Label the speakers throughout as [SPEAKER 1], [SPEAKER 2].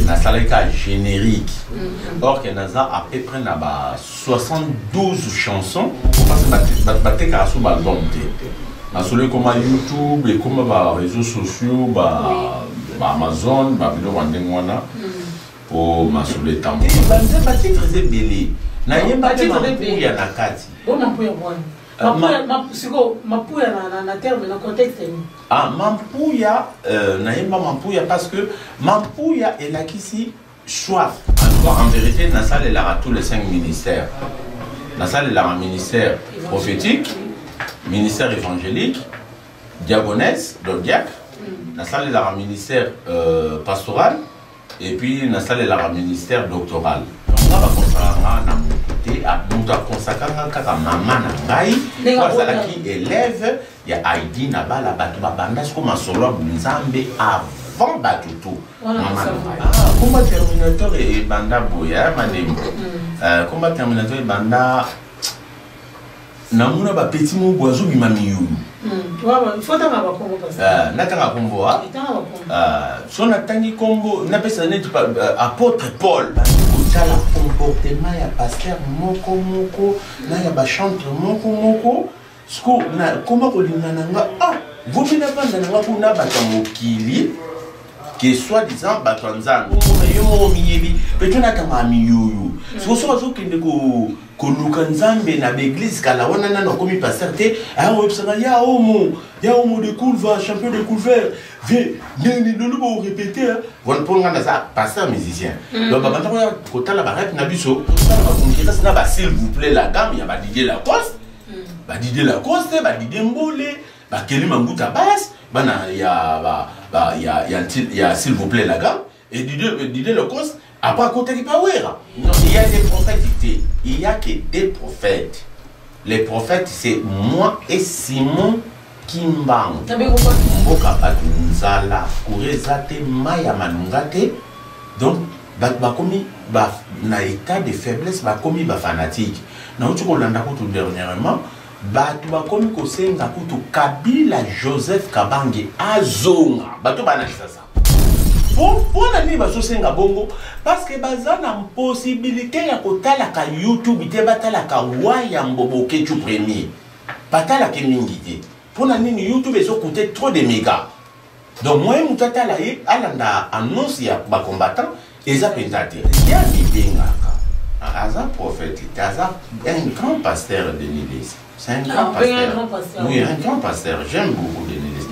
[SPEAKER 1] Nasalaki kaka générique. Or que naza à peu près na ba 72 chansons, parce que bato batekaka so baalbum te. Masolo ekoma YouTube, ekoma ba réseaux sociaux, ba Amazon, babiloko ya ndenge wana, po masolo etambola. Batitre eza ebele, nayemba te mampuya na kati.
[SPEAKER 2] Sikoyo mapuya na terme, na contexte nini?
[SPEAKER 1] Ah, mampuya, nayemba mampuya parce que mampuya elakisi soif. En tout cas, en vérité, nasalelaka tous les cinq ministères. Nasalelaka ministère prophétique, ministère évangélique, diagonesse, donc diacre, nasalelaka ministère pastoral, et puis nasalelaka ministère doctoral. Donc nga bakonsaka nga na motu te, moto akonsaka nga kaka mama na ngai, po azalaki élève ya Aidi na bala. Bato babanda siko masolo ya Nzambe avant bato tu. Mama na ngai. Komba Terminator ebanda boye, manembo. Komba Terminator ebanda, namona bapeti moko boye azobima miyulu. Natanga kombo, so natangi kombo, napesa neti apôtre Paul. Kotala comportement ya pasteur moko moko na ya bachantre moko moko, siko koma kolinga na nga, ah, vomi navanda na nga kuna bato ya mokili ke soi-disant bato ya Nzambe. Yo moko miyebi mpe to natangaka miyoyo. Siko soki azokende koluka Nzambe na baeglise kala wana, nano akomi pasteur te, aya koyebisaka ya omo, ya omo de Coulva, champion de Coulver, vie ndenge lelo borépété wana, mpo nga naza pasteur musicien. Donc babanda koya kotala barep na biso, tosala baconférence na ba s'il vous plaît la gamme ya badidier Lacoste, badidier Lacoste, badidier Mbole, bakeli Manguta Bas, bana ya ba, ba, ya, ya, ya s'il vous plaît la gamme et Didier Lacoste. Après akotaki pa Wera. Non, il y a des prophètes te, il y a que des prophètes. Les prophètes, c'est moi et Simon Kimbangu. Mboka bato nzala, courant eza te, mai ya malunga te, donc bato bakomi ba, na état de faiblesse, bakomi bafanatique. Nauti kolanda kutu dernièrement, bato bakomi kosenga kutu Kabila Joseph Kabange azonga. Bato bana Kisasa, mpo na nini bazosenga bongo? Parce que baza na possibilité ya kotalaka YouTube te, batalaka Wayambo Bokecu premier, batalaki mingi te. Mpo na nini? YouTube ezocoûte trop de méga, donc moyen moto atala ye, alanda annonce ya bacombattant eza mpenza te. Ya mibengaka aza prophète te, aza un grand pasteur, Denis Lesi. C'est un grand pasteur. Oui, un grand pasteur. J'aime beaucoup Denis Lesi.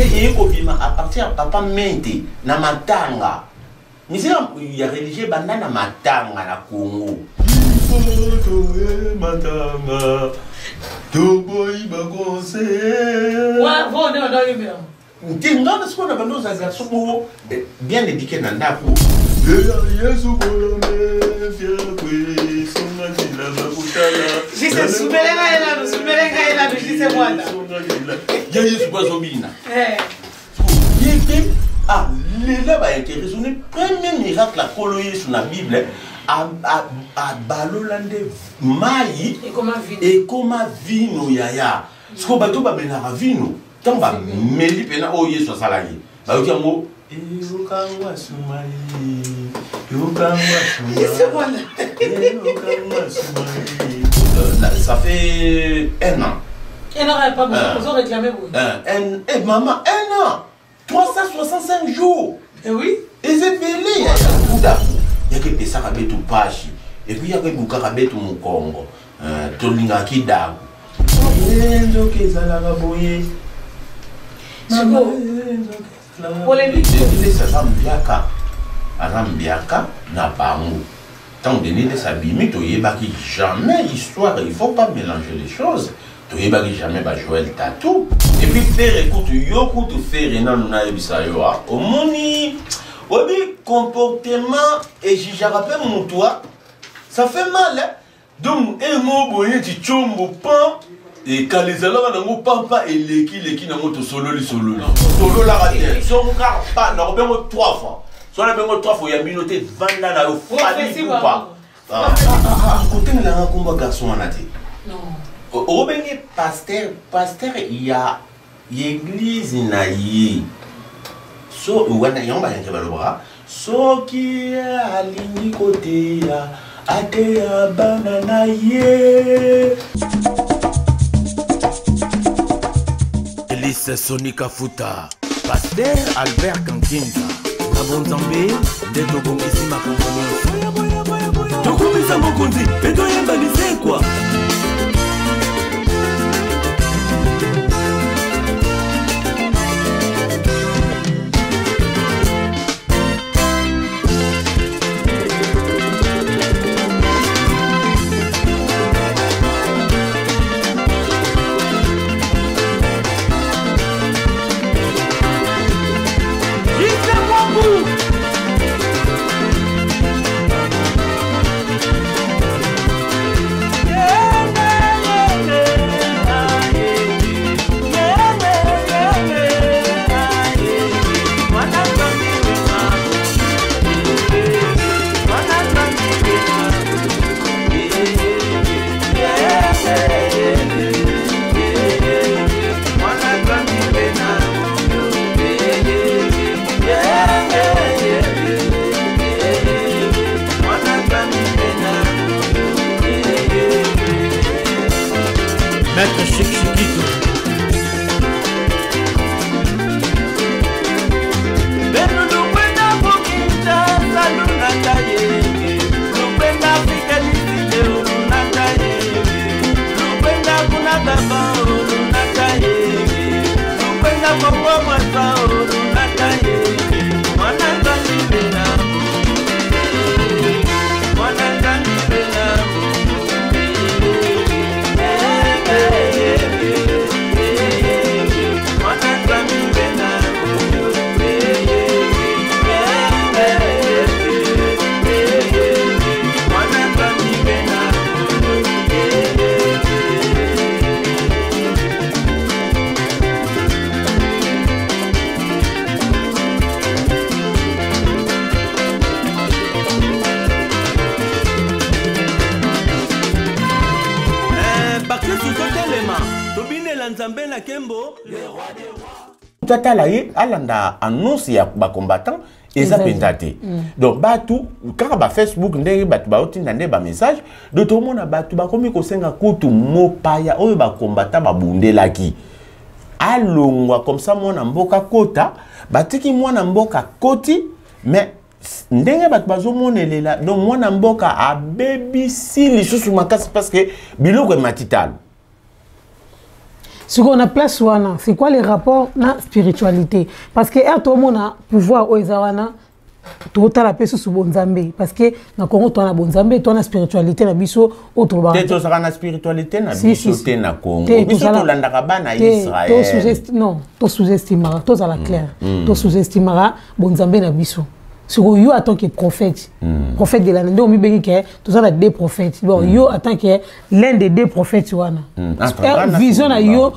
[SPEAKER 1] Eye kobima à partir ya papa Mente na matanga. Misala ya religieux banda na matanga na Congo. Matanga toboyi baconseil te. Nga na sikoyo na bando ozala garçon moko bien éduqué na ndako. Yesu bolome fiakwe songa nzela bakotala. Ya Yesu po azobina ye mpe alela bainteresse. Premier miracle akolo Yesu na Bible, abalola nde mai ekoma vino. Yaya, sikoyo bato bamelaka vino, ntango bameli mpena oyo Yesu asalaki, bayoki yango: eyokangwa sumai, yokangwa sumai, eyokangwa sumai. Ça fait un an.
[SPEAKER 2] Un an, pas besoin réclamer.
[SPEAKER 1] Un, eh, maman, un an, 365 jours.
[SPEAKER 2] Eh oui.
[SPEAKER 1] Eza ebele. Yaya, kudaku yaka epesaka betu pashi, et puis yaka ebukaka betu mokongo. Tolingaki daku, nzoka ezalaka boye.
[SPEAKER 2] Polémique.
[SPEAKER 1] Aza mbiaka, aza mbiaka na bango. Ntango Denis Lesi abimi, toyebaki jamais histoire. Il faut pas mélanger les choses. Toyebaki jamais ba Joël Tatou. Et puis Ferre kutu, yo kutu Ferre, nanu nayebisa yo, a omoni, oyebi comportement ejugeaka mpe motu, a ça fait mal, hein? Donc emo boye neti tiombo pan ekala ezalaka nango pampa, eleki leki nango. Tosololi sololi, sololaka te. Songa pa nakobengo trois fois, so nabengo trois fois, oyambi no te, vanda na yo. Fally Ipupa kotengelanga komba garçon wana te. Obenge pasteur, pasteur ya église na ye. So wana yango bayanke balobaka soki alingi koteya ateya bana na ye. Elise Sonika Futa, Pasteur Albert Kankinza, na bonzambe nde tobongisi makambo nyonso.
[SPEAKER 3] Tokumisa mokonzi mpe toyemba lisekwa.
[SPEAKER 1] Maître Chic Chiquito. Tata ye alanda annonce ya ba combattant eza mpenza te. Donc batu kaka ba Facebook ndenge batu baotinda nde ba message de tomona batu bakomi kosenga kutu mopaya oyo ba combattant babundelaki alongwa comme ça mwana mboka kota batiki mwana mboka koti mais ndenge bato bazomonelela donc mwana mboka abebisi lisusu makasi parce que biloko emati talo.
[SPEAKER 2] Ce qu'on a place wana, c'est quoi les rapports na spiritualité? Parce que er tout monde a pouvoir oyo totala pe susu bonzambe parce que na Congo to na bonzambe to na spiritualité na biso autre ba
[SPEAKER 1] te to saka na spiritualité na biso te na Congo biso to landaka bana Israël
[SPEAKER 2] to non to sous-estimera to zala clair to sous-estimera bonzambe na biso. Sur yo en tant que prophète, prophète de la nation, mi bengi que tout ça deux prophètes. Bon, yo en tant que l'un des deux prophètes wana. Vision na yo,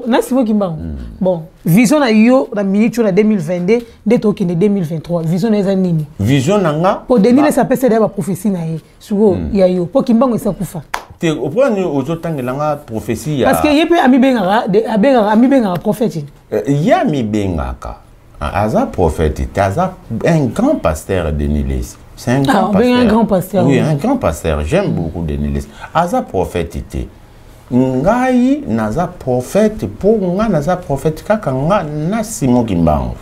[SPEAKER 2] na Simon Kimbangu. Bon, vision na yo na minute na 2022, nde to kende 2023. Vision na eza nini?
[SPEAKER 1] Vision na nga.
[SPEAKER 2] Po Denis ça pèse ba prophétie na ye. Sur ya yo, po Kimbangu esa kufa.
[SPEAKER 1] Te oponi ozotangela nga prophétie ya.
[SPEAKER 2] Parce que ye pe ami bengaka, abengaka ami bengaka prophète.
[SPEAKER 1] Ya mi bengaka. Aza prophète, Aza un grand pasteur Denis Lessie. C'est un grand pasteur.
[SPEAKER 2] Un grand pasteur.
[SPEAKER 1] Oui, un grand pasteur. J'aime beaucoup Denis Lessie. Aza prophète té. Ngai naza prophète pour nga naza prophète kaka nga na Simon Kimbangu.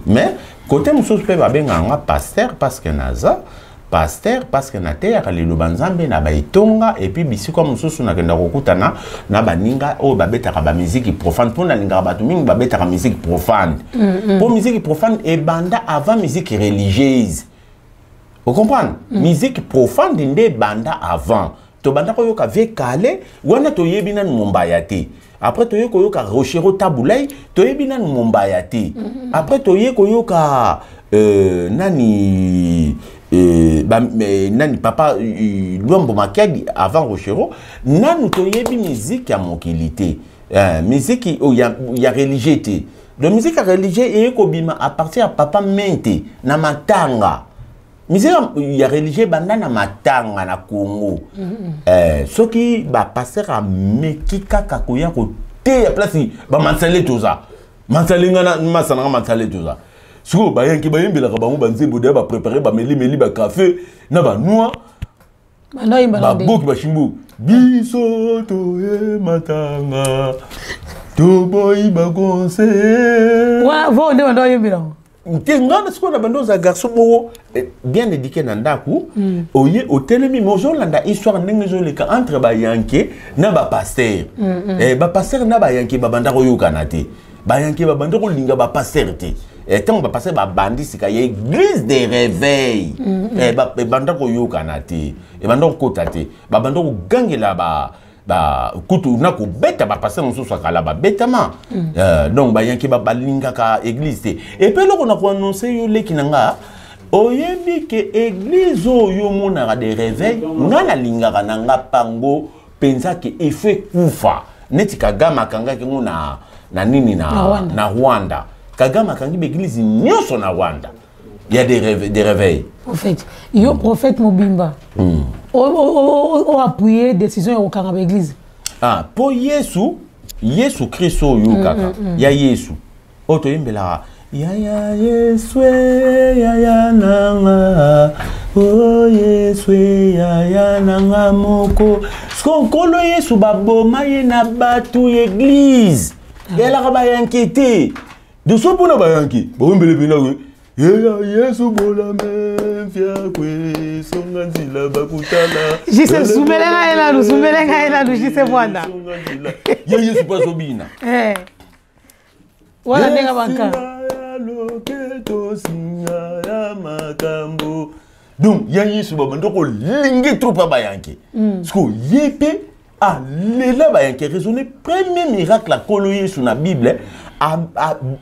[SPEAKER 1] Mais côté mosusu pe babenga nga pasteur parce que naza pasteur parce que na teyaka liloba Nzambe na baitonga et puis bisika mosusu nakenda kokutana na baninga oyo babetaka ba musique profane mpo nalingaka bato mingi babetaka musique profane. Mpo musique profane ebanda avant musique religieuse. Vous comprenez? Musique profane nde ebanda avant. Tobanda koyoka vie kale wana toyebi nanu mombaya te. Après toye koyoka Rochero Tabulay toyebi nanu mombaya te. Après toye koyoka nani nani papa Luambo Makiadi avant Rochero nanu toyebi musique ya mokili te. Musique ya religieux te. Donc musique ya religieux eyekobima à partir ya papa Mente na matanga. Musique ya religieux banda na matanga na Congo. Soki ba pasteur ameki kaka koya koteya place ba mansale toza. Mansale nga na masana nga mansale toza.
[SPEAKER 4] Sikoyo bayanke bayembelaka bango banzembo deya, baprépare, bamelimeli bacafé na banoix, baboki bashimbu. Biso toyematanga, toboyi baconseil.
[SPEAKER 2] Vo nde banda oyembela.
[SPEAKER 1] Te, nga sikoyo na bando oza garçon moko bien éduqué na ndako. Oye otelemi, mais ozolanda histoire ndenge ezoleka entre bayanke na bapasteur. Bapasteur na bayanke babanda koyokana te. Bayanke babanda kolinga bapasteur te. Ntango bapasteur babandi sika ya église de réveil, ebanda koyokana te, ebanda kokota te, babanda kogangela ba ba kutu na kobeta bapasteur mosusu akala babetama. Donc bayanke balingaka église te. Epe eloko na koannonce yo, leki na nga, oyebi ke église oyo omonaka de réveil, nga nalingaka na nga pango mpenza ke efo ekufa neti Kagame akangaki yango na nini, na,
[SPEAKER 2] Na Rwanda.
[SPEAKER 1] Na Rwanda. Kagame akangi baeglise nyonso na Rwanda ya des réveils.
[SPEAKER 2] Prophète, yo prophète mobimba oappuye décision ya kokanga baeglise?
[SPEAKER 1] Ah, mpo Yesu, Yesu Kristo oyo kaka ya Yesu oyo toyembelaka, yaya Yesu e, yaya nanga o Yesu e, yaya nanga moko. Siko Nkolo Yesu baboma ye na bato ya église, eyalaka bayanke te.
[SPEAKER 4] De so mpona bayanke baombele mpena we yeya Yesu bolame mfiakwe songa nzila bakutala.
[SPEAKER 2] Jise, zumele ngai nanu, zumele ngai nanu, Jise Mwanda.
[SPEAKER 4] Songa nzila. Ye Yesu mpo azobina.
[SPEAKER 2] Wana ndenge banka.
[SPEAKER 4] Yesu ya loketo singa ya makambo. Donc ya Yesu babanda kolingi trop ya bayanke. Siko ye mpe alela bayanke, raisonne. Premier miracle akolo Yesu na Bible,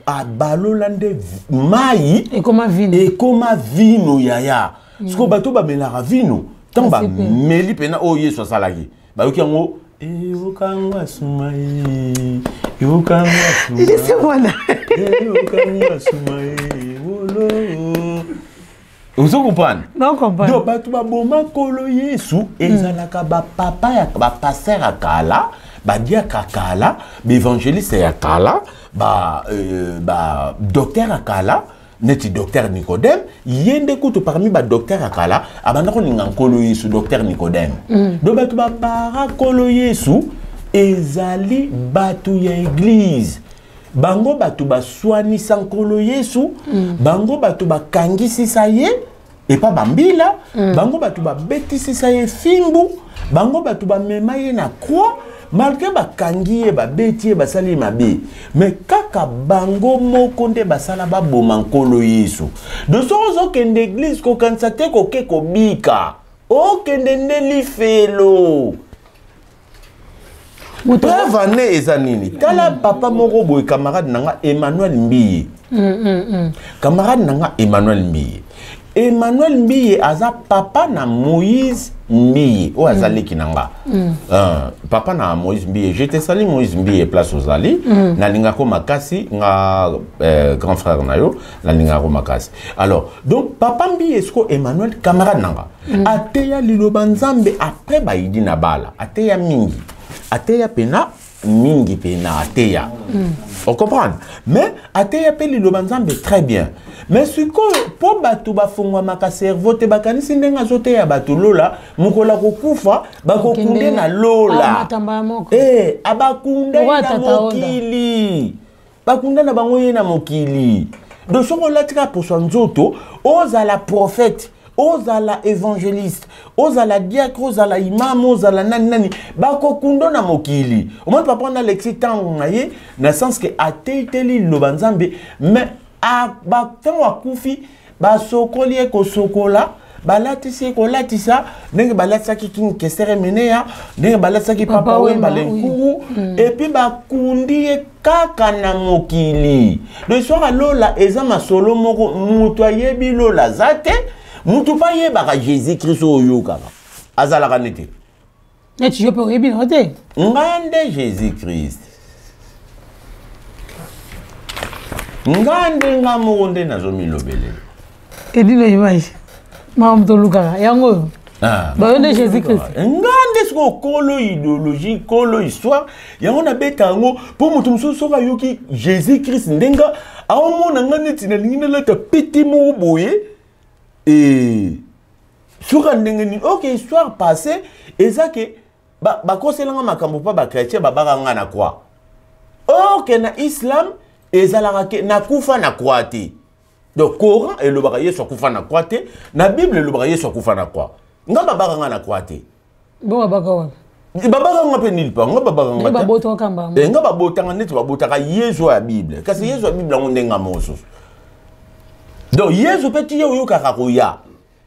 [SPEAKER 4] abalola nde mai.
[SPEAKER 2] Ekoma vino.
[SPEAKER 1] Ekoma vino, yaya. Siko bato bamelaka vino, ntango bameli mpena oyo Yesu asalaki, bayoki yango eyokangwa suma ye, eyokangwa suma.
[SPEAKER 2] Jise Mwanda.
[SPEAKER 4] Eyokangwa suma ye wolo.
[SPEAKER 1] Ozo comprendre?
[SPEAKER 2] Non, comprendre.
[SPEAKER 1] Donc bato baboma Nkolo Yesu ezalaka bapapa ya bapasteur ya kala, badiaka ya kala, baévangéliste ya kala, badocteur ya kala, neti docteur Nicodème. Ye nde kutu parmi badocteur ya kala abanda kolinga Nkolo Yesu, docteur Nicodème. Donc bato babara Nkolo Yesu ezali bato ya église. Bango bato baswanisa Nkolo Yesu, bango bato bakangisisa ye epa bambila, bango bato babetisisa ye fimbu, bango bato bamema ye na croix. Malgré bakangi ye, babeti ye, basali ye mabe, mais kaka bango moko nde basala baboma Nkolo Yesu. Donc soki ozokende église, kokanisa te koke kobika, okende nde lifelo. Preuve ane eza nini? Tala papa moko boye, camarade na nga Emmanuel Mbiye. Camarade na nga Emmanuel Mbiye, Emmanuel Mbiye aza papa na Moïse Mbiye oyo aza leki na nga. Papa na Moïse Mbiye, je te salue Moïse Mbiye, place ozali. Nalingako makasi nga, grand frère na yo, nalingako makasi. Alors donc papa Mbiye siko Emmanuel, camarade na nga, ateya liloba Nzambe après bayidi na bala, ateya mingi, ateya pena mingi pena ateya. Ocomprendre? Mais ateya mpe liloba Nzambe très bien, mais sikoyo mpo bato bafungwamaka cerveau te, bakanisi ndenge azoteya bato lola, mokolo akokufa bakokunde na lola.
[SPEAKER 2] Matamba ya moko.
[SPEAKER 1] Abakunda ye
[SPEAKER 2] Lokola
[SPEAKER 1] na
[SPEAKER 2] Tata Honda.
[SPEAKER 1] mokili, bakunda na bango ye na mokili. Donc soki olati kaka poso ya nzoto, ozala prophète, ozala évangéliste, ozala diacre, ozala imam, ozala nani nani, bakokunda na mokili. Omoni papa na Alexis, ntango na ye na sens ke ateiteli liloba Nzambe, mais ntango akufi, basokoli ye kosokola, balatisi ye kolatisa, ndenge balatisaki King Kester Emeneya, ndenge balatisaki Papa
[SPEAKER 2] Papa
[SPEAKER 1] Wemba,
[SPEAKER 2] Wemba, oui.
[SPEAKER 1] Lenkuru, et puis bakundi ye kaka na mokili. Donc histoire ya lola eza masolo moko, moto ayebi lola aza te. Moto mpe ayebaka Jésus Christ oyo oyokaka azalaka nete.
[SPEAKER 2] Neti yo mpe oyebi nango te.
[SPEAKER 1] Nga nde Jésus Christ, nga nde, nga moko nde nazomilobelela.
[SPEAKER 2] Edino image, makambo tolukaka yango oyo.
[SPEAKER 1] Ah,
[SPEAKER 2] Bayo nde Jésus Christ.
[SPEAKER 1] Nga nde sikoyo kolo idéologie, kolo histoire yango nabeta yango mpo moto mosusu soki ayoki Jésus Christ ndenge
[SPEAKER 4] Aomona nga neti nalingi nalata pete moko boye e soki ndenge nini. Ok, histoire passée eza ke bakoselanga makambo mpa bachrétien, babaka nga na croix. Ok, na islam ezalaka ke nakufa na croix te. Donc Coran elobaka Yesu akufa na croix te, na Bible elobaka Yesu akufa na croix. Nga babaka nga na croix te.
[SPEAKER 2] Bo babaka wapi?
[SPEAKER 4] Babaka nga mpe nili pa nga babaka nga.
[SPEAKER 2] Babotaka mbamo.
[SPEAKER 4] Nga babotanga neti babotaka Yesu ya Bible, kasi Yesu ya Bible yango ndenge mosusu. Donc Yesu mpe ti ye oyokaka koya,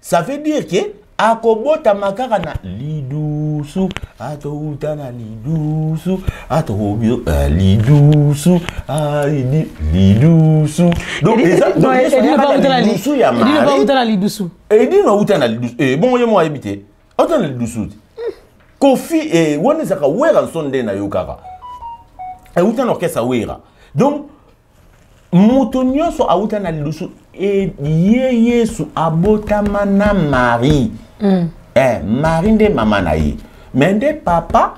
[SPEAKER 4] ça veut dire ke akobotama kaka na lidusu, atouta na lidusu, atobio lidusu, lidusu. Donc eza lidusu ya Marie.
[SPEAKER 2] Na lidusu.
[SPEAKER 4] Edino auta na lidusu. Bongo ye mo ayebi te auta na lidusu te. Kofi wana ezalaka Wera nso nde nayokaka euta na orchestre Wera. Donc moto nyonso auta na lidusu. Ye Yesu abotama na Marie. Marie nde mama na ye, me nde papa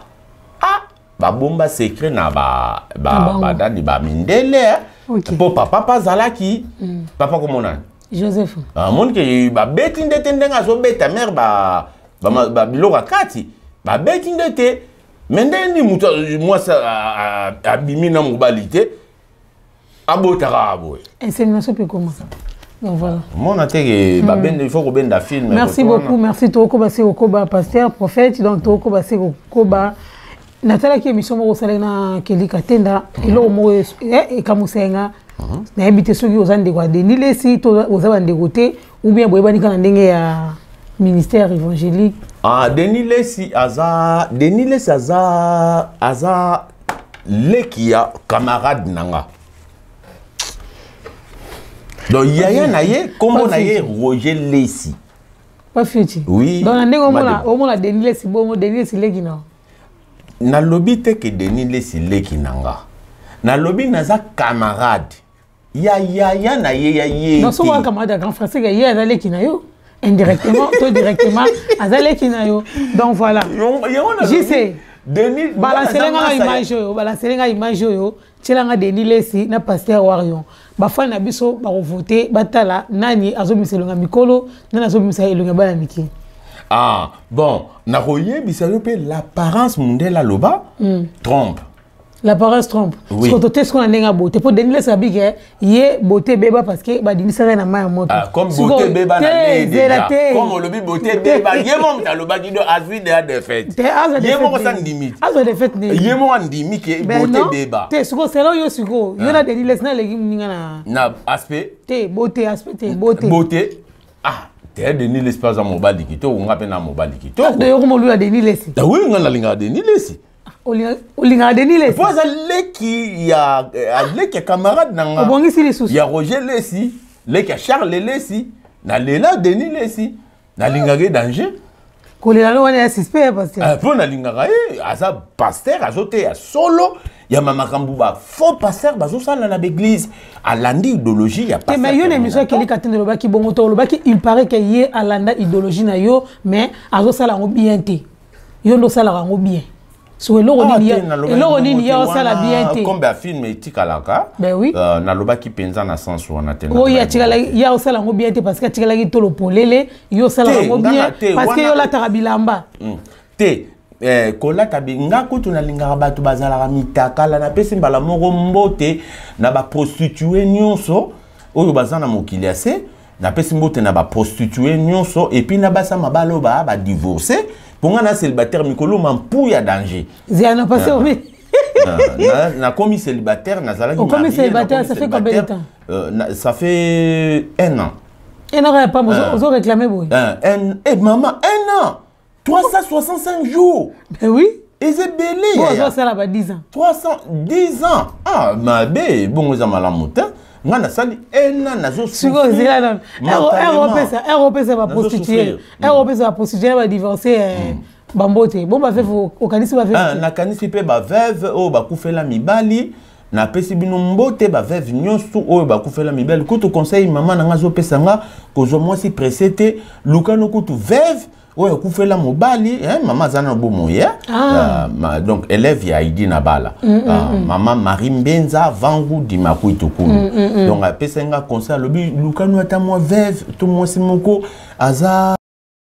[SPEAKER 4] babomba secret na badadi bamindele, mpo papa mpe azalaki papa komonani.
[SPEAKER 2] Joseph.
[SPEAKER 4] Amoni ke babeti nde te ndenge azobeta mare babiloko ya kati, babeti nde te. Me ndenge nini moto mwasi abimi na mobali te, abotaka boye?
[SPEAKER 2] Insémination mpe koma. Donc voilà.
[SPEAKER 4] Mona te ke babenda, il faut kobenda film.
[SPEAKER 2] Merci beaucoup, merci. Tokoba se kokoba, pasteur prophète. Donc tokoba se kokoba. Natalaki émission moko osalaki na Kelly Katenda. Eloko moko ekamusai nga, nayebi te soki oza ndeko ya Denis Lesi to oza bandeko te, ou bien boyebani kaka na ndenge ya ministère évangélique.
[SPEAKER 4] Ah, Denis Lesi aza, Denis Lesi aza leki ya camarade na nga. Donc yaya na ye, kombo na ye Roger Lesi.
[SPEAKER 2] Pas futi.
[SPEAKER 4] Oui.
[SPEAKER 2] Donc na ndenge omona Denis Lesi bongo, Denis Lesi leki na?
[SPEAKER 4] Nalobi te ke Denis Lesi leki na nga. Nalobi naza camarade ya yaya na ye, ya ye.
[SPEAKER 2] Non, soki oza camarade ya grand frère, c'est que ye aza leki na yo indirectement to directement, aza leki na yo. Donc voilà, JC, balancele nga image oyo, balancele nga image oyo, tielanga Denis Lesi na pasteur Warion. Bafani na biso bakovote, batala nani azobimisa elonga mikolo, nani azobimisa elonga bana mike.
[SPEAKER 4] Ah bon, nakoyebisa yo mpe, l'apparence, mundele aloba, trompe.
[SPEAKER 2] L'apparence trompe.
[SPEAKER 4] Oui.
[SPEAKER 2] Sikoyo tote sikoyo na ndenge ya beauté, mpo Denis Lesi abike ye beauté ebeba parce que badimisaka ye na mai ya moto.
[SPEAKER 4] Ah, comme beauté ebeba na
[SPEAKER 2] zela te.
[SPEAKER 4] Comme olobi beauté ebeba, ye moko moto alobaki, do azwi deya défaite. Ye moko sa ndimi.
[SPEAKER 2] Azwa défaite ne.
[SPEAKER 4] Ye moko andimi ke beauté ebeba.
[SPEAKER 2] Te, sikoyo selon yo, sikoyo yo na Denis Lesi, naleki moninga na
[SPEAKER 4] Na aspect?
[SPEAKER 2] Te, beauté, aspect te, beauté.
[SPEAKER 4] Beauté, ah te, Denis Lesi mpe aza mobali kitoko, nga mpe na mobali kitoko.
[SPEAKER 2] Yoko molula Denis Lesi?
[SPEAKER 4] Oui, nga nalingaka Denis Lesi.
[SPEAKER 2] Olingaka Denis Lesi?
[SPEAKER 4] Po aza leki ya leki ya camarade na nga.
[SPEAKER 2] Obongisi lisusu.
[SPEAKER 4] Ya Roger Lesi, leki ya Charles Lesi. Nalela Denis Lesi, nalingaka ye danger.
[SPEAKER 2] Kolela no wana ya suspect, pasteur.
[SPEAKER 4] Mpo nalingaka ye, aza pasteur, azoteya solo ya makambo bafaux pasteur bazosala na baeglise, alandi idéologie ya.
[SPEAKER 2] Te, mais yo na émission akeli Katende, olobaki bongo to olobaki il paraît que ye alanda idéologie na yo, mais azosala yango bien te, yo nde osalaka yango bien. So eloko nini, eloko nini ya osala bien te?
[SPEAKER 4] Kombe ya film etikalaka.
[SPEAKER 2] Ben oui.
[SPEAKER 4] Nalobaki mpenza na sens wana te.
[SPEAKER 2] Oyo atikalaki ya osala yango bien te parce que atikalaki tolo polele, yo osalaka yango bien parce que yo olataka bilamba.
[SPEAKER 4] Te, kolata nga kutu nalingaka bato bazalaka mitakala. Napesi mbala moko mbote na baprostitue nyonso oyo baza na mokili ya se. Napesi mbote na baprostitue nyonso et puis na basa mabala oyo baa badivorce, mpo nga na célibataire mikolo mampu ya danger.
[SPEAKER 2] Ziana passé omi.
[SPEAKER 4] Nakomi célibataire, nazalaki.
[SPEAKER 2] Okomi célibataire, ça fait combien de temps?
[SPEAKER 4] Ça fait un an.
[SPEAKER 2] Un an ya pamba, ozo réclamer boye?
[SPEAKER 4] Eh maman, un an, 365 jours.
[SPEAKER 2] Ben oui.
[SPEAKER 4] Eza ebele.
[SPEAKER 2] Ozosala ba 10 ans.
[SPEAKER 4] 310 ans, ah mabe bongo eza malamu te. Nga nasali un an.
[SPEAKER 2] Sikoyo zela nano, ere opesa baprostitue, ere opesa baprostitue, badivorce bambote bon, baveuve, okanisi baveuve?
[SPEAKER 4] Nakanisi mpe baveuve oyo bakufela mibali. Napesi bino mbote, baveuve nyonso oyo bakufela mibali. Kutu conseil mama na nga azopesa nga, kozwa mwasi presse te, lukano kutu veuve.
[SPEAKER 1] Oyo akufela mobali, eh, mama aza na bomoi, eh?
[SPEAKER 2] Ah.
[SPEAKER 1] Donc élève ya Aidi na bala. Mama Marie Mbenza Vangu Dimakuitukulu. Donc apesa nga conseil, alobi lukanu ata mwa veuve to mwasi moko aza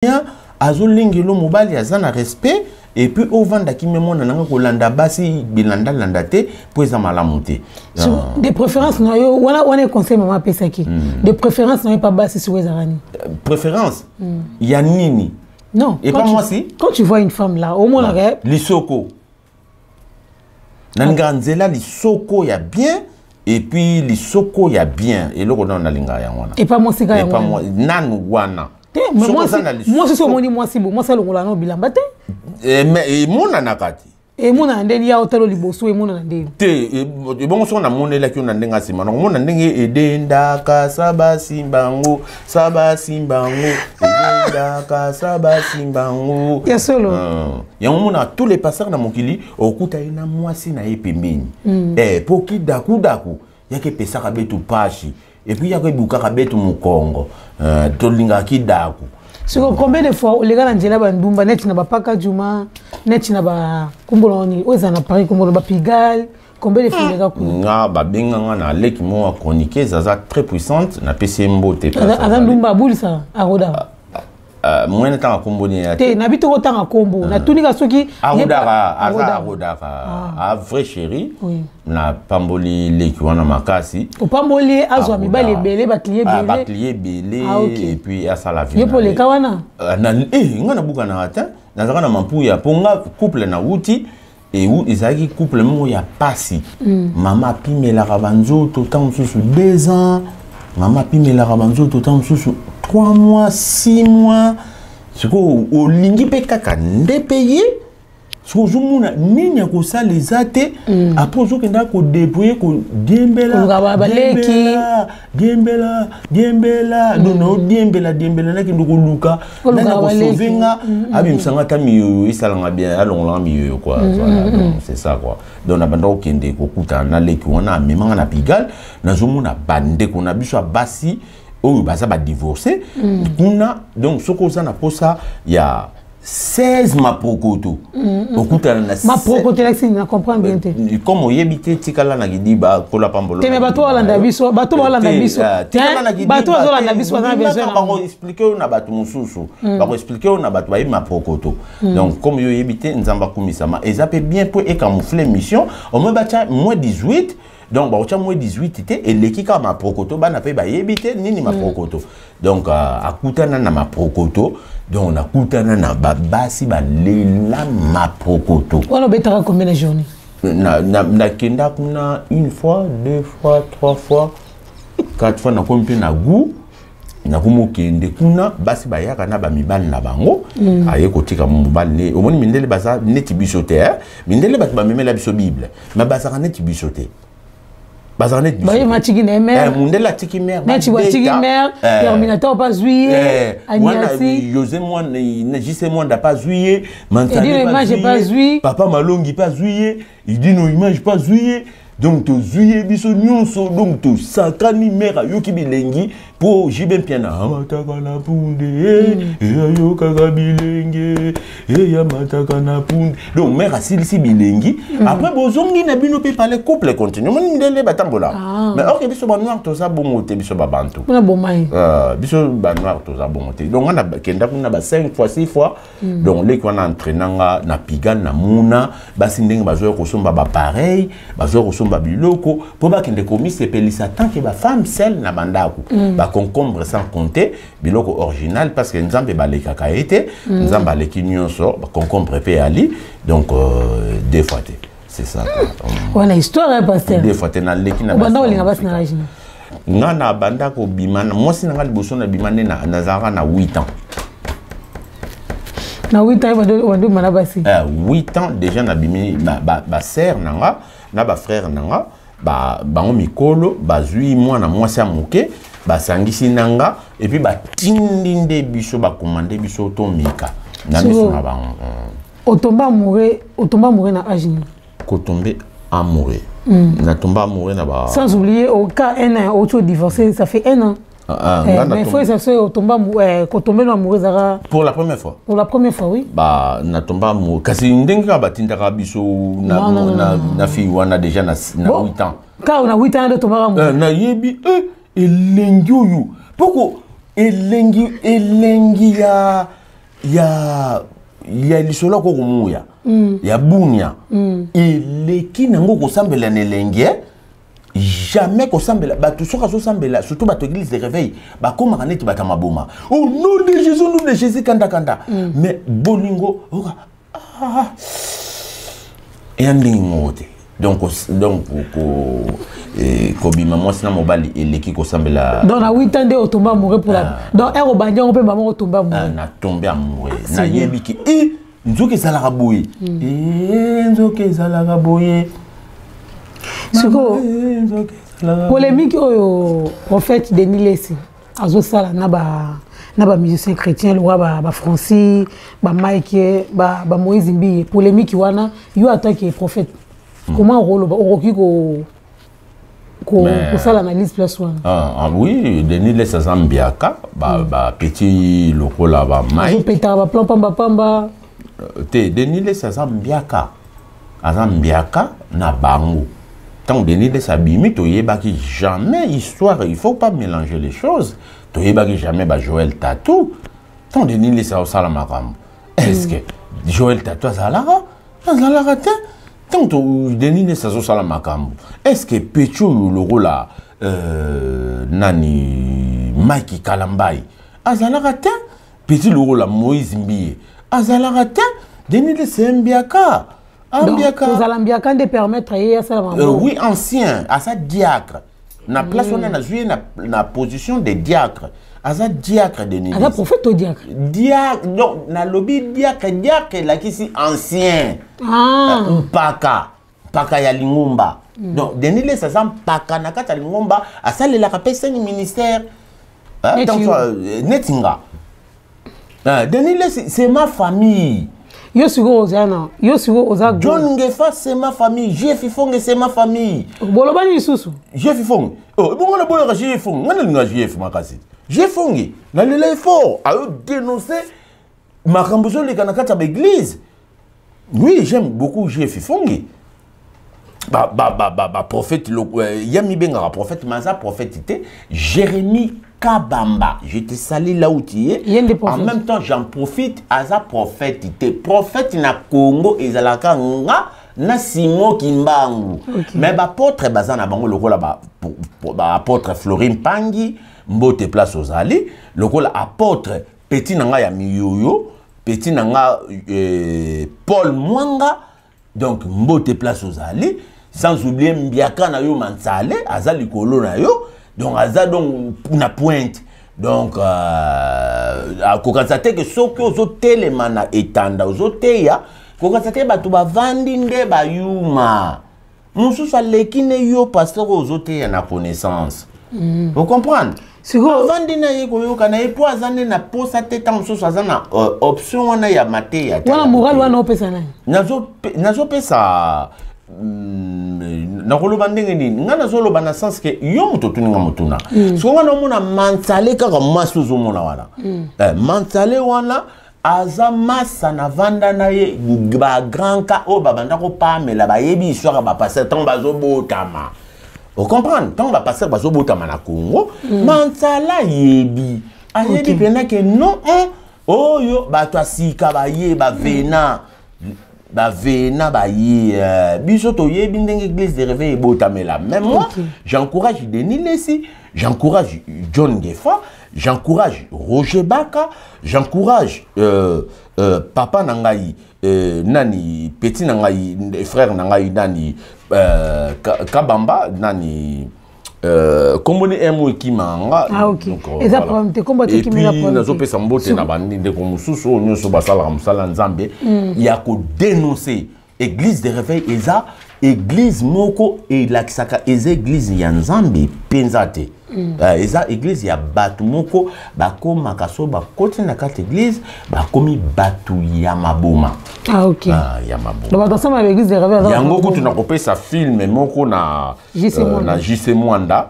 [SPEAKER 1] bien, azolengelo mobali, aza na respect, et puis ovandaki me mwana nanga kolanda basi bilandalanda te mpo eza malamu te.
[SPEAKER 2] So, de préférence na yo wana, wana conseil mama apesaki, de préférence na yo pa basi sikoyo ezalaka nini?
[SPEAKER 1] Préférence ya nini?
[SPEAKER 2] Non.
[SPEAKER 1] Et
[SPEAKER 2] quand
[SPEAKER 1] pas
[SPEAKER 2] tu,
[SPEAKER 1] moi, si.
[SPEAKER 2] Quand tu vois une femme là, omonaka
[SPEAKER 1] Lisoko, nalingaka nzela lisoko ya bien, et puis lisoko ya bien, eloko nano nalingaka yango wana.
[SPEAKER 2] Epa mwasi kaka yango
[SPEAKER 1] Epa
[SPEAKER 2] wana.
[SPEAKER 1] nanu wana.
[SPEAKER 2] Te, mais
[SPEAKER 1] Soki
[SPEAKER 2] mwasi
[SPEAKER 1] oza na
[SPEAKER 2] mwasi so omoni mwasi bo mwasi alongola na bilamba te.
[SPEAKER 1] Eh, mais emonanaka te.
[SPEAKER 2] Emonana ndeni ya otalo liboso, emonana ndeni?
[SPEAKER 1] Te, ebongo soki namonelaki yo na ndenge ya nsima, nakomona ndenge edendaka sa basimbango, sa basimbango, edendaka sa basimbango.
[SPEAKER 2] Ya solo.
[SPEAKER 1] Yango mona tous les pasteurs na mokili, okuta ye na mwasi na ye pembeni. Eh, po kidakudaku yaki epesaka betu pashi, et puis yaki ebukaka betu mokongo. Tolingaka kidaku.
[SPEAKER 2] Siko combien de fois oleka na nzela bandumba neti na bapaka juma, neti na bakombola nini oyo ezala na Paris, kombola bapigal, combien de fois oleka kuna?
[SPEAKER 1] Nga babenganga na leki moko ya chroniqueuse, aza très puissante, napesi ye mbote.
[SPEAKER 2] Aza ndumba, abulisaka, arodaka?
[SPEAKER 1] Mwene ntanga kombo nini ya?
[SPEAKER 2] Te, nabi tokotanga kombo, natunika soki
[SPEAKER 1] Arodaka, aza
[SPEAKER 2] Arodaka.
[SPEAKER 1] Arodaka, a vrai chéri.
[SPEAKER 2] Oui.
[SPEAKER 1] Napamboli leki wana makasi.
[SPEAKER 2] Opamboli ye azwa mibali ebele, baclient
[SPEAKER 1] Ah,
[SPEAKER 2] ebele.
[SPEAKER 1] baclient ebele.
[SPEAKER 2] Ah, ok.
[SPEAKER 1] Et puis asala vie
[SPEAKER 2] Ye
[SPEAKER 1] na
[SPEAKER 2] mpo
[SPEAKER 1] ye.
[SPEAKER 2] oleka wana?
[SPEAKER 1] Eh, nga nabukanaka te, nazalaka na mampuya mpo nga couple nauti ezalaki couple moko ya pasi. Mama apimelaka banzoto ntango mosusu 2 ans, mama apimelaka banzoto ntango mosusu 3 mois, 6 mois. Sikoyo olingi mpe kaka nde mpe ye, soki ozomona nini ya kosala eza te, après ozokenda kodébrouiller, kodiembela.
[SPEAKER 2] Koluka baleki.
[SPEAKER 1] Diembela, diembela, diembela. Donc naodiembela, diembela, nakende koluka
[SPEAKER 2] Koluka
[SPEAKER 1] nani akosauve
[SPEAKER 2] baleki.
[SPEAKER 1] nga, abimisanga ata miyoyo, esalanga bien, alongolanga miyoyo quoi. Voilà, donc c'est ça quoi. Donc na banda kokende kokutana na leki wana, amemanga na Pigal, nazomona bandeko na biso ya basi oyo baza badivorce kuna. Donc soki oza na posa ya 16 maprokoto, okutana na
[SPEAKER 2] Maprokoto elakisi na comprendre bien te.
[SPEAKER 1] Comme oyebi te, tikala na kidiba, kola pambolo.
[SPEAKER 2] Te, mais bato balanda biso, bato balanda biso. Te, bato bazolanda biso baza na besoin na bango.
[SPEAKER 1] Bakoexpliquer oyo na bato mosusu, bakoexpliquer oyo na bato bayebi maprokoto. Donc comme yo oyebi te, Nzambe akumisama, eza mpe bien mpo ecamoufler mission, au moins batya moins 18. Donc bakotya moins 18 te, eleki kaka maprokoto, bana mpe bayebi te nini maprokoto. Donc akutana na maprokoto, donc nakutana na babasi balela maprokoto.
[SPEAKER 2] Wana obetaka combien de journée?
[SPEAKER 1] Nakenda kuna une fois, deux fois, trois fois, quatre fois, nakomi mpe na goût, nakomi okende kuna. Basi bayaka na bamibali na bango. Aye kotika mobali ne, omoni mindele baza neti biso te, eh? Mindele bato bamemela biso Bible, mais bazalaka neti biso te, bazalaka neti biso
[SPEAKER 2] Baye
[SPEAKER 1] te.
[SPEAKER 2] matiki na ye
[SPEAKER 1] Eh,
[SPEAKER 2] mare.
[SPEAKER 1] Mundele atiki mare.
[SPEAKER 2] Neti batiki mare, Terminator mpe azwi ye.
[SPEAKER 1] Eh, wana
[SPEAKER 2] Aniasi.
[SPEAKER 1] José Mwanda, JC Mwanda mpe azwi ye.
[SPEAKER 2] Edino Image mpe azwi.
[SPEAKER 4] Papa Malongi mpe azwi ye, Idino Image mpe azwi ye. Donc tozwi ye biso nyonso, donc tosakani, mare ayoki bilengi mpo JB Mpiana amataka na punde, e ayokaka bilenge e amataka na punde.
[SPEAKER 1] Donc mare asilisi bilengi, après bozongi na bino mpe pale, couple continue. Omoni mindele batambola.
[SPEAKER 2] Ah.
[SPEAKER 1] Mais or biso banoir toza bongo te, biso babantu.
[SPEAKER 2] Mpona boma ye.
[SPEAKER 1] Biso banoir toza bongo te. Donc nga nakenda kuna ba 5 fois, 6 fois. Donc leki wana entraîna nga na Pigal, na muna basi ndenge bazoya kosomba bapareil, bazoya kosomba biloko mpo bakende komisepelisa tant que bafemme seules na bandako. Baconcombre sans compter biloko original, parce que Nzambe balekaka ye te. Nzambe aleki nyonso, baconcombre mpe ali. Donc deux fois te, c'est ça quoi.
[SPEAKER 2] Wana histoire ya pasteur.
[SPEAKER 1] Deux fois te, naleki na
[SPEAKER 2] Obanda
[SPEAKER 1] basi
[SPEAKER 2] kolinga
[SPEAKER 1] na
[SPEAKER 2] basi na
[SPEAKER 1] mosika.
[SPEAKER 2] age nini?
[SPEAKER 1] Nga na banda kobima mwasi na nga liboso na bima nde nazalaka na 8 ans.
[SPEAKER 2] Na 8 ans obanda obima na basi?
[SPEAKER 1] 8 ans déjà nabimi. Basœur na nga na bafrère na nga, bango mikolo bazwi mwana mwasi ya moke, basangisi na nga, et puis batindi nde biso, bakomande biso tomeka na miso na bango.
[SPEAKER 2] Otomba amoureux na age nini?
[SPEAKER 1] Kotombe amoureux, natomba amoureux na ba
[SPEAKER 2] Sans oublier au cas un an auto divorcé, ça fait un an.
[SPEAKER 1] Ah,
[SPEAKER 2] eh, mais faut eza so otomba eh, kotombe no amoureux ezalaka
[SPEAKER 1] pour la première fois.
[SPEAKER 2] Pour la première fois, oui.
[SPEAKER 1] Ba natomba amoureux, kasi ndenge kaka batindaka biso na,
[SPEAKER 2] Non, non, non,
[SPEAKER 1] na,
[SPEAKER 2] non, non.
[SPEAKER 1] na fille wana déjà na
[SPEAKER 2] Bon.
[SPEAKER 1] 8 ans.
[SPEAKER 2] Kaka na 8 ans nde otombaka amoureux?
[SPEAKER 1] Nayebi elengi oyo poko elengi ya lisolo ya kokomuya ya bunia eleki nango kosambela na elengi, eh? Jamais kosambela bato soki azosambela, surtout bato église de réveil, bakomaka neti bato ya maboma, au nom de Jésus, au nom de Jésus, kanda kanda. Mais bolingo oka, ah, eya ndenge moko te. Donc kobima mwasi na mobali eleki kosambela.
[SPEAKER 2] Donc na 8 ans nde otomba amoureux pour la, donc ere obandi yango mpe mama otomba amoureux?
[SPEAKER 1] Natombe amoureux, nayebi ke e nzoki ezalaka boye, e nzoki ezalaka boye.
[SPEAKER 2] Sikoyo
[SPEAKER 1] Eh, nzoki ezalaka.
[SPEAKER 2] polémique oyo prophète Denis Lesi azosala na bamusicien chrétien lokola baFrancis, baMike, baMoïse Mbiye, polémique wana, yo en tant que prophète, comment okoloba, okoki kosala analyse place wana?
[SPEAKER 1] Ah, ah oui, Denis Lesi aza mbiaka, ba petit lokola bamai.
[SPEAKER 2] Azopetaka baplan pambapamba.
[SPEAKER 1] Te, Denis Lesi aza mbiaka, aza mbiaka na bango. Ntango Denis Lesi abimi, toyebaki jamais histoire, il faut pas mélanger les choses, toyebaki jamais baJoel Tatou. Ntango Denis Lesi aosala makambo, est ce que Joel Tatou azalaka te? Ntango Denis Lesi azosala makambo, est ce que petit oyo lokola nani, Mike Kalambai azalaka te? Petit lokola Moïse Mbiye azalaka te? Denis Lesi mbiaka, ambiaka.
[SPEAKER 2] Kozala mbiaka nde permettre ye asala
[SPEAKER 1] makambo? Oui, ancien, aza diacre na place wana. Nazwi ye na position de diacre, aza diacre, Denis.
[SPEAKER 2] Aza prophète to diacre?
[SPEAKER 1] Diacre, donc nalobi diacre. Diacre elakisi ancien.
[SPEAKER 2] Ah.
[SPEAKER 1] Mpaka, mpaka ya lingomba. Donc Denis Lesi aza mpaka na kati ya lingomba, asalelaka mpe cinq ministère. Neti nga, Denis Lesi, c'est ma famille.
[SPEAKER 2] Yo sikoyo oza na, yo sikoyo oza
[SPEAKER 1] John Ngefa, c'est ma famille. Jef Ifonge, c'est ma famille.
[SPEAKER 2] Bolobani lisusu?
[SPEAKER 1] Jef Ifonge, oh, ebongo na boyaka Jef Ifonge? Nga nalinga Jef makasi. Jef Fonge, nalela effort ayo dénoncer makambo ezoleka na kati ya baéglise. Oui, j'aime beaucoup Jef Ifonge. Baprophète ya mibengaka prophète, mais aza prophète te. Jérémie Kabamba, je te salue là où tu es. En même temps, j'en profite, aza prophète te. Prophète na Congo ezalaka nga na Simon Kimbangu. Mais baapôtre baza na bango, lokola baapôtre Florin Pangi, mbote place ozali, lokola apôtre petit na ngai ya miyoyo, petit na nga Paul Mwanga, donc mbote place ozali. Sans oublier mbiaka na yo Mansale, aza likolo na yo, donc aza donc na pointe. Donc akokanisa te ke soki ozotelema na etanda ozoteya, kokanisa te bato bavandi nde bayuma. Mosusu aleki nde yo pasteur oyo ozoteya na connaissance. Ocomprendre, avandi na ye koyoka na ye mpo aza nde na posa te. Ntango mosusu aza na option wana ya mateya.
[SPEAKER 2] Wana moral wana opesa nani?
[SPEAKER 1] Nazopesa, nakoloba ndenge nini? Ngai nazoloba na sens ke yo moto otuninga motuna. Soki nga naomona Mansale kaka mwasi ozomona wana. Mansale wana aza masa na vanda na ye, bagrand ka oyo babanda kopamela, bayebi histoire ya bapasteur ntango bazobotama. Ocomprendre, ntango bapasteur bazobotama na Congo, Mansala ayebi, ayebi mpenza ke non, oyo bato ya sika baye, bavena baye, biso toyebi ndenge église de réveil ebotamela. Mais moi, j'encourage Denis Lesi, j'encourage John Ngefa, j'encourage Roger Baka, j'encourage papa na ngai, nani, petit na ngai, frère na ngai, nani, Kabamba, nani, kombo ni emo ekima nga.
[SPEAKER 2] Ah, ok. Eza problème te, kombo
[SPEAKER 1] te. Et puis nazopesa mbote na bandeko mosusu oyo nyonso basalaka mosala Nzambe ya kodénoncer église de réveil. Eza église moko elakisaka eza église ya Nzambe mpenza te. Eza église ya bato moko bakomaka so bakoti na kati église, bakomi bato ya maboma.
[SPEAKER 2] Ah, ok.
[SPEAKER 1] Ah, ya maboma.
[SPEAKER 2] Bato basala église de réveil.
[SPEAKER 1] Yango kutu nakopesa film moko na JC Mwanda. Na JC Mwanda.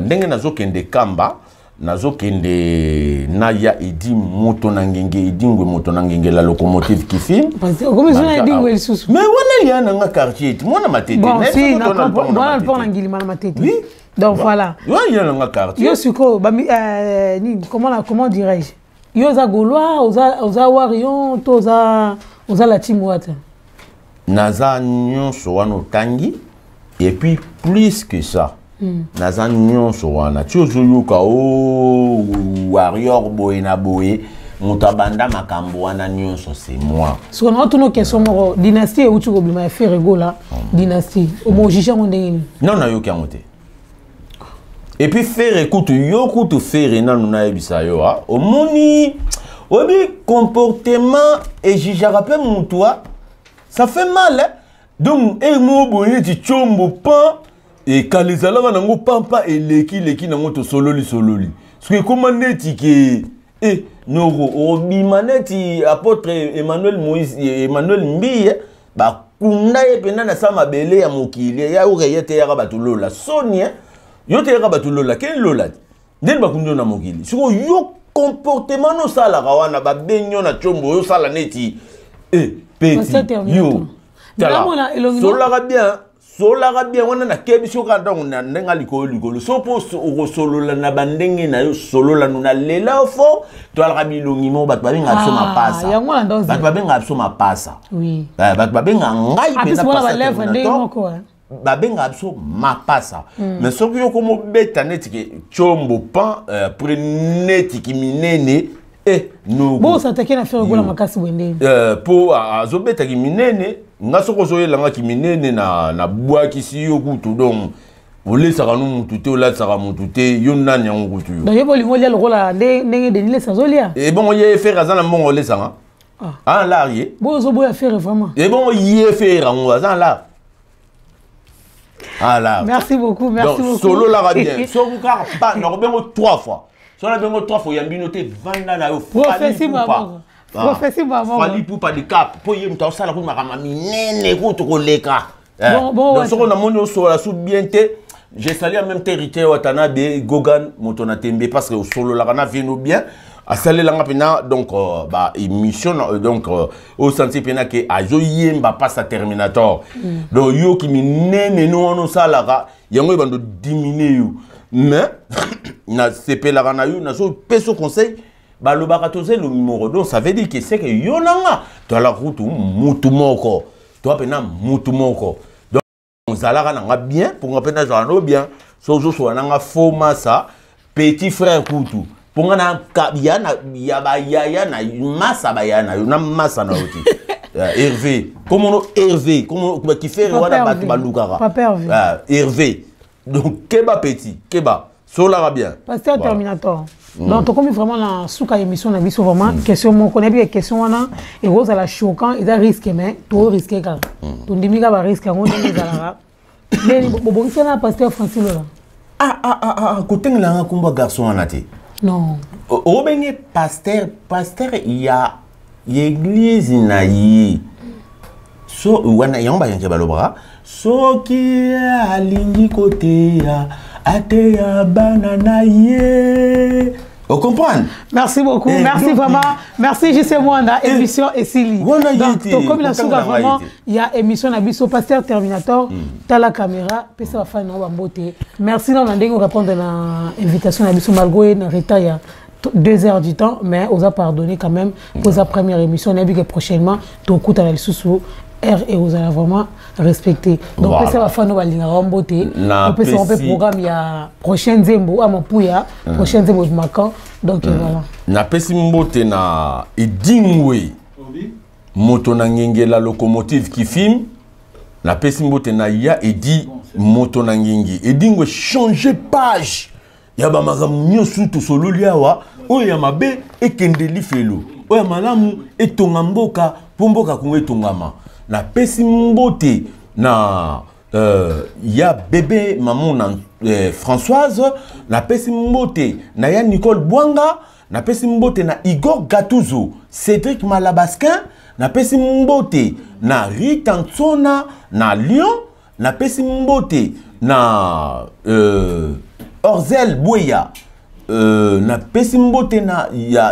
[SPEAKER 1] Ndenge nazokende Kamba. Nazokende na ya Edi moto na ngenge, Edingwe moto na ngenge, la locomotive qui filme.
[SPEAKER 2] Okomi na Edingwe lisusu.
[SPEAKER 1] Mais wana ya nanga quartier, mwana Matete.
[SPEAKER 2] Bon, si, na wana mpo na ngilima na Matete.
[SPEAKER 1] Oui.
[SPEAKER 2] Donc voilà.
[SPEAKER 1] Wana ya nanga quartier.
[SPEAKER 2] Yo sikoyo, nini, comment dirais-je? Yo oza Gaulois, oza Warrior, to oza la team wata.
[SPEAKER 1] Naza nyonso wana otangi, et puis plus que ça. Naza nyonso wana ti ozoyoka o Warrior boye na boye, moto abanda makambo wana nyonso, c'est moi.
[SPEAKER 2] Siko na otuna question moko: dynastie euti kobima ya Ferre Gola, dynastie, omojuge yango ndenge nini?
[SPEAKER 1] Non, nayoki yango te. Et puis Ferre kutu, yo kutu Ferre, nanu nayebisa yo, omoni, oyebi comportement ejugeaka mpe mutu, ça fait mal, hein? Donc emo boye neti tiombo pan ekala ezalaka nango pampa, eleki leki nango, tosololi sololi, soki ekóma neti ke noko obima neti apôtre Emmanuel Moïse, Emmanuel Mbiye, bakunda ye mpenza na sa mabele ya mokili ya oke ye te, yaka bato lola soni yo te, yaka bato lola keni lola te, ndeni bakundi yo na mokili. Sikoyo yo comportement nosalaka wana, babengi yo na tiombo, oyo osala neti petit yo, tala, sololaka bien, sololaka bien wana. Nakebi soki kaka ntango na ndenge likolo likolo, so mpo okosolola na bandenge na yo, solola no na lela fo toalaka bilongi moko. Bato babengaka biso mapasa, bato babengaka biso mapasa, bato babengaka ngai mpenza, babengaka biso mapasa. Mais soki yo komobeta neti ke tiombo pan après neti ki minene.
[SPEAKER 2] Bosataki na Ferre Gola makasi boye ndenge?
[SPEAKER 1] Mpo azobetaki minene, nga soki ozoyelangaki minene na bwakisi yo kutu. Donc olesaka no mutu te, olatisaka mutu te, yo nani yango kutu yo?
[SPEAKER 2] Donc yo bolingo olia lokola ndenge Denis Lesi azolia?
[SPEAKER 1] Ebongo ye Ferre aza na mbongo olesanga ah lar ye?
[SPEAKER 2] Boyo ozoboya Ferre vraiment.
[SPEAKER 1] Ebongo ye Ferre yango aza lar? Ah là.
[SPEAKER 2] Merci beaucoup, merci
[SPEAKER 1] donc,
[SPEAKER 2] beaucoup.
[SPEAKER 1] Solo la bien. Soki kaka pa nakobengo trois fois. Soki nabengo trois fois, oyambi no te, vanda na yo.
[SPEAKER 2] Prophétie maman. Prophétie maman.
[SPEAKER 1] Fally Ipupa de Cap po ye moto asala kutu makambo minene kutu koleka.
[SPEAKER 2] Bon, bon,
[SPEAKER 1] donc soki namoni osola su bien te, je salue en même temps Héritier Watanabe, Gogan moto na tembe, parce que osololaka na vino bien, asalelanga mpena. Donc ba émission donc osanti mpena ke azoyemba mpasa Terminator. Donc yoki minene no wana osalaka yango ebando dimine yo, mais nasepelaka na yo, nazopesa conseil. Balobaka toza elongi moko, donc ça veut dire que c'est que yo na nga toalaka kutu mutu moko, toa mpena mutu moko. Donc ozalaka na nga bien, mpo nga mpe nazala no bien. So ozosola na nga faux masa, petit frère kutu, mpo nga na ya na ya bayaya na masa, baya na yo na masa na yo te. Hervé komono, Hervé komono kifere wana bato balukaka Hervé. Donc keba petit, keba, solaka bien.
[SPEAKER 2] Pasteur Terminator. Donc tokomi vraiment na suka émission na biso. Vraiment question moko, nayebi ke question wana ekozala choquant, eza risque, mais torisque kaka, tondimi kaka barisque yango ndenge ezalaka. Ndeni bobongisi na pasteur Francis Lola?
[SPEAKER 1] Ah ah ah ah, kotengelanga nkombo garçon wana te.
[SPEAKER 2] Non.
[SPEAKER 1] Obenge pasteur, pasteur ya église na ye so wana, yango bayanke balobaka soki alingi koteya, ateya bana na ye, ocomprendre?
[SPEAKER 2] Merci beaucoup. Merci vraiment. Merci JC Mwanda. Émission esili. Donc, tokomi na suka vraiment, il y a émission na biso. Pasteur Terminator, tala caméra, pesa ba fan na bambote. Merci na ndenge répondre na invitation na biso malgré na retard ya 2 heures du temps, mais on a pardonné quand même pour sa première émission. On a vu que prochainement, tokutana lisusu R et vous allez vraiment respecter. Donc, voilà. Pesa ba fan balingaka mbote. Opesa mpe programme ya prochaine nzembo amapuya, prochaine nzembo makan. Donc voilà.
[SPEAKER 1] Napesi mbote na Edingwe moto na ngengela, locomotive qui filme. Napesi mbote na ya Edi moto na ngengi. Edingwe, change page ya bamakambo nyonso tosololi awa. Oyo ya mabe ekende lifelo, oyo ya malamu etonga mboka, mpo mboka Kongo etongama. Napesi mbote na ya bebe mamo na Françoise, napesi mbote na ya Nicole Bwanga, napesi mbote na Igor Gatuzo, Cédric Malabasquin, napesi mbote na Rita Ntsona na Lyon, napesi mbote na Orzel Bweya.
[SPEAKER 4] Napesi mbote na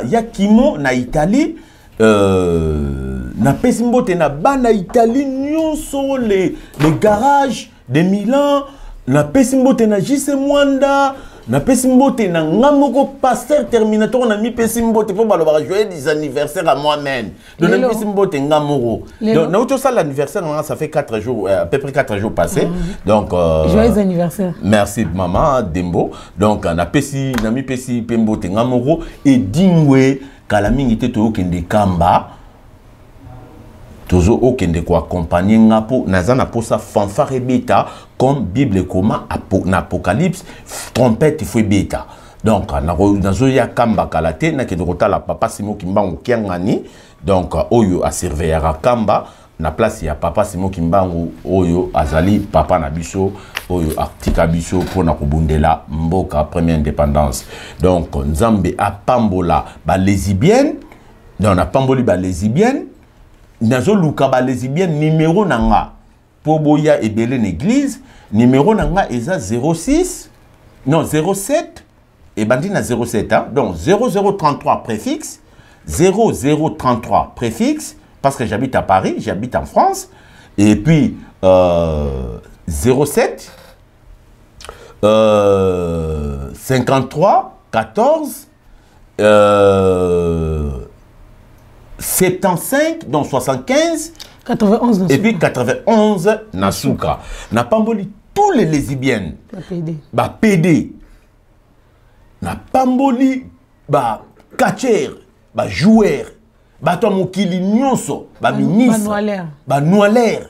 [SPEAKER 4] ya Kimo na Italie. Napesi mbote na bana Italie nyonso, les garages de Milan. Napesi mbote na JC Mwanda. Napesi mbote na nga moko pasteur Terminator, na mipesi mbote mpo balobaka joyeux anniversaire à moi-même. Donc napesi mbote nga moko. Donc nauti osala anniversaire nanga, ça fait 4 jours, à peu près 4 jours passés. Donc
[SPEAKER 2] joyeux anniversaire.
[SPEAKER 4] Merci maman Dembo. Donc napesi, na mipesi mpe mbote nga moko. Edingwe kala mingi te, toyokende Kamba, tozo okende koaccompagner nga mpo naza na posa fanfare ebeta comme Bible ekoma na Apocalypse, trompette faut ebeta. Donc nazoya Kamba kala te, nakende kotala papa Simo Kimbangu Kiangani, donc oyo asurveillaka Kamba na place ya papa Simo Kimbangu, oyo azali papa na biso, oyo atika biso mpona kobundela mboka première indépendance. Donc Nzambe apambola balesbienne. Donc napamboli balesbienne, nazoluka balesbienne, numéro na nga mpo boya ebele na église. Numéro na nga eza 06, non, 07, ebandi na 07, hein? Donc 0033 préfixe, 0033 préfixe, parce que j'habite à Paris, j'habite en France. Et puis 07 53 14 75, donc 75
[SPEAKER 2] 91.
[SPEAKER 4] Et puis 91 na suka. Napamboli tous les lesbiennes, ba PD, napamboli ba catcheur, ba joueur, bato ya mokili nyonso, baministre, banoilere.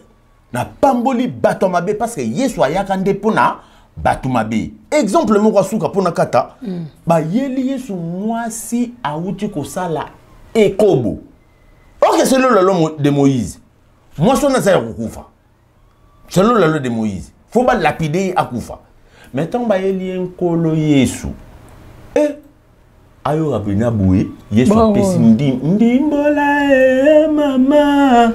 [SPEAKER 4] Napamboli bato ya mabe, parce que Yesu ayaka nde mpona bato mabe. Exemple moko asuka mpona kata. Bayeli Yesu mwasi awuti kosala ekobo. Ok, selon la loi de Moïse, mwasi wana aza ya kokufa. Selon la loi de Moïse, faut balapider ye, akufa. Mais ntango bayeli ye Nkolo Yesu, e ayoka mpena boye, Yesu apesi ndimbola e mama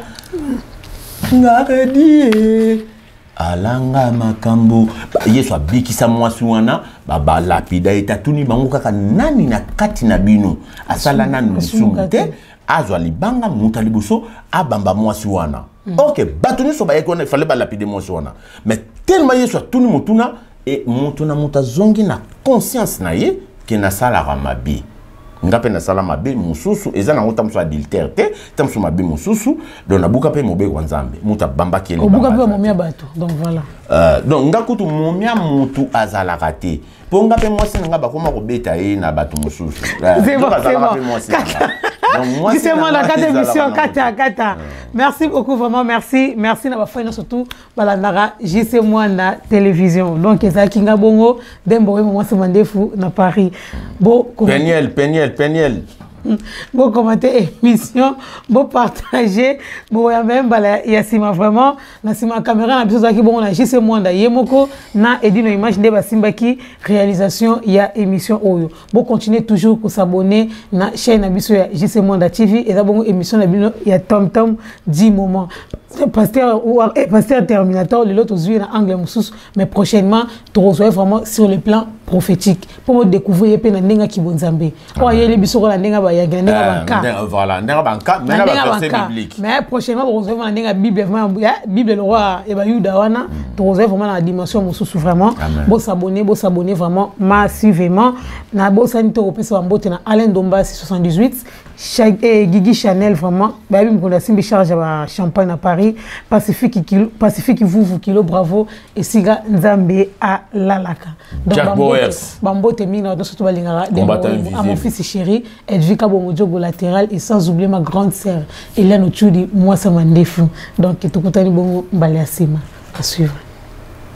[SPEAKER 4] ngaredi e alanga makambo. Yesu abikisa mwasi wana, balapida ye. Tatuni bango kaka: nani na kati na bino asala nanu lisumu te, azwa libanga, moto ya liboso abamba mwasi wana. Ok, bato nyonso bayaki wana, ifale balapider mwasi wana. Mais tellement Yesu atuni motuna e, moto na moto azongi na conscience na ye ke nasalaka mabe, nga mpe nasala mabe mosusu, eza nango ta mosusu adultère te, ta mosusu mabe mosusu. Donc nabuka mpe mobeko ya Nzambe, moto abambaki.
[SPEAKER 2] Obuka mpe bamomia bato, donc voilà.
[SPEAKER 4] Donc nga kutu momia motu azalaka te, mpo nga mpe mwasi na nga bakoma kobeta ye na bato mosusu.
[SPEAKER 2] Azalaka mpe mwasi. Justement, na kata émission, kata kata. Merci beaucoup, vraiment merci. Merci na bafani, surtout balandaka JC Mwana Télévision. Donc ezalaki nga bongo Dembo oyo mwasi mandefu na Paris.
[SPEAKER 4] Bo Peniel, Peniel, Peniel.
[SPEAKER 2] Bo commenter émission, bo partager, boyamba mbala ya nsima. Vraiment, na nsima ya caméra na biso ozalaki bongo na JC Mwanda ye moko na Edino Image, nde basimbaki réalisation ya émission oyo. Bocontinue toujours kos'abonner na chaîne na biso ya JC Mwanda TV. Eza bongo émission na bino ya Tom Tom 10 moment, pasteur, pasteur Terminator. Lelo tozwi na angle mosusu, mais prochainement tokozwa vraiment sur le plan prophétique mpo bodécouvrir ye mpe na ndenge aki bonzambe oyo ayeli biso kola ndenge bayangi na ndenge banka.
[SPEAKER 4] Voilà, ndenge banka,
[SPEAKER 2] mais na baverset biblique. Mais prochainement bokozwa vraiment na ndenge ya Bible, vraiment ya Bible, le roi ya bayuda wana. Tokozwa vraiment na dimension mosusu. Vraiment, bos'abonner, bos'abonner vraiment massivement. Na bosani te kopesa bambote na Alain Dombasi 78, Guigui Chanel, vraiment bayebi mokonzi asimbi charge ya bachampagne à Paris, Pacifique Kilo, Pacifique Vuvu Kilo, bravo, esika Nzambe alalaka.
[SPEAKER 4] Jack Bowers.
[SPEAKER 2] Bambote mingi na bato surtout balingaka à mon fils chéri Edvika Bongo Diogo latéral, et sans oublier ma grande sœur Eliane Ochudi, mwasa mandefu. Donc tokutani bongo mbala ya nsima, à suivre.